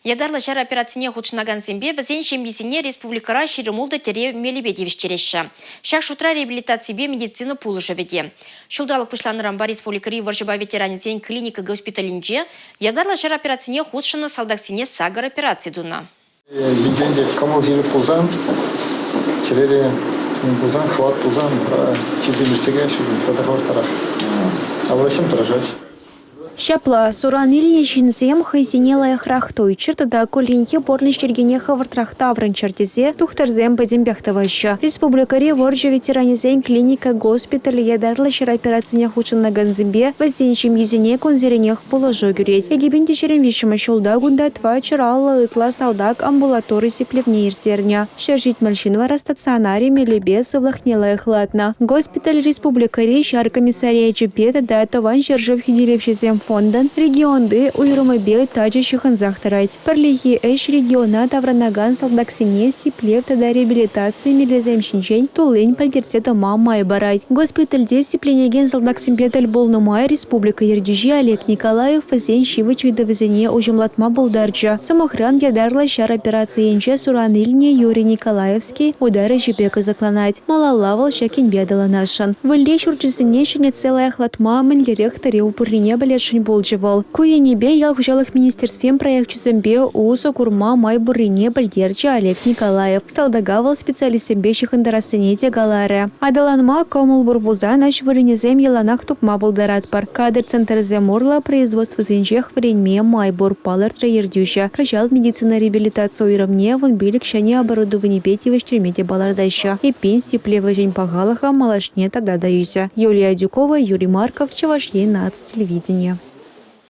Ятарлӑ ҫар операцине хутшӑнакансемпе вӗсен ҫемйисене республикӑра 26 тӗрев мелӗпе тивӗҫтереҫҫӗ. Ҫак шутра реабилитаципе медицина пулӑшӑвӗ те. Ҫулталӑк пуҫланнӑранпа республикӑри вӑрҫӑпа ветеранӗсен клиника госпиталӗнче ятарлӑ ҫар операцине хутшӑннӑ салтаксене сакӑр операци тунӑ. Енчен те кӑмӑл ҫирӗп пулсан, чӗрере мӗн пулсан, хӑват пулсан, чирсем иртсе каяҫҫӗ тата хӑвӑртрах. А врачсем тӑрӑшаҫҫӗ. Ҫапла, суран илнӗ ҫынсем хӑйсене лайӑхрах туйччӑр тата кулленхи пурнӑҫ йӗркине хӑвӑртрах таврӑнччӑр тесе тухтӑрсем пӗтӗмпех тӑваҫҫӗ. Республикӑри вӑрҫӑ ветеранӗсен клиника госпиталӗ ятарлӑ ҫар операцине хутшӑнакансемпе вӗсен ҫемйисене кунсеренех пулӑшу кӳрет. 2023 ҫулта кунта 450 ытла салтак амбулатори сиплевне ирттернӗ. 170 ҫын вара стационари мелӗпе сывлӑхне лайӑхлатнӑ. Госпиталь республикӑри ҫар комиссариачӗпе тата Тӑван ҫӗршыв хӳтӗлевҫисем фондӑн регионти уйрӑмӗпе тачӑ ҫыхӑнсах тӑрать. Пӗрлехи ӗҫ региона таврӑнакан салтаксене сиплев тата реабилитаци мелӗсем ҫинчен туллин пӗлтерсе тӑма май парать. Госпитальте сипленекен салтаксемпе тӗл пулнӑ май республика ертӳҫи Олег Николаев вӗсен ҫивӗч ыйтӑвӗсене уҫӑмлатма пултарчӗ. Сӑмахран, ятарлӑ ҫар операцийӗнче суран илнӗ Юрий Николаевский утар ӗҫӗпе кӑсӑкланать. Малалла вӑл ҫак енпе аталанасшӑн. Вӗлле ҫурчӗсене ҫӗнетсе лайӑхлатма мӗнлерех тӗрев пуррине пӗлесшӗн пулчӗ вӑл. Ку енӗпе ял хуҫалӑх министерствин проекчӗсемпе усӑ курма май пуррине пӗлтерчӗ Олег Николаев. Салтака вӑл специалистсемпе ҫыхӑнтарассине те каларӗ. Аталанма кӑмӑл пур пулсан ӗҫ вырӑнӗсем яланах тупма пултаратпӑр. Кадр центрӗсем урлӑ производствӑсенчех вӗренме май пур, палӑртрӗ ертӳҫӗ. Кӑҫал медицина реабилитаци уйрӑмне 15 ҫӗнӗ оборудованипе тивӗҫтерме те палӑртаҫҫӗ. Эппин, сиплев ӗҫӗн пахалӑхӗ малашне тата та ӳсӗ. Юлия Адюкова, Юрий Марков, Чӑваш Ен наци телевиденийӗ.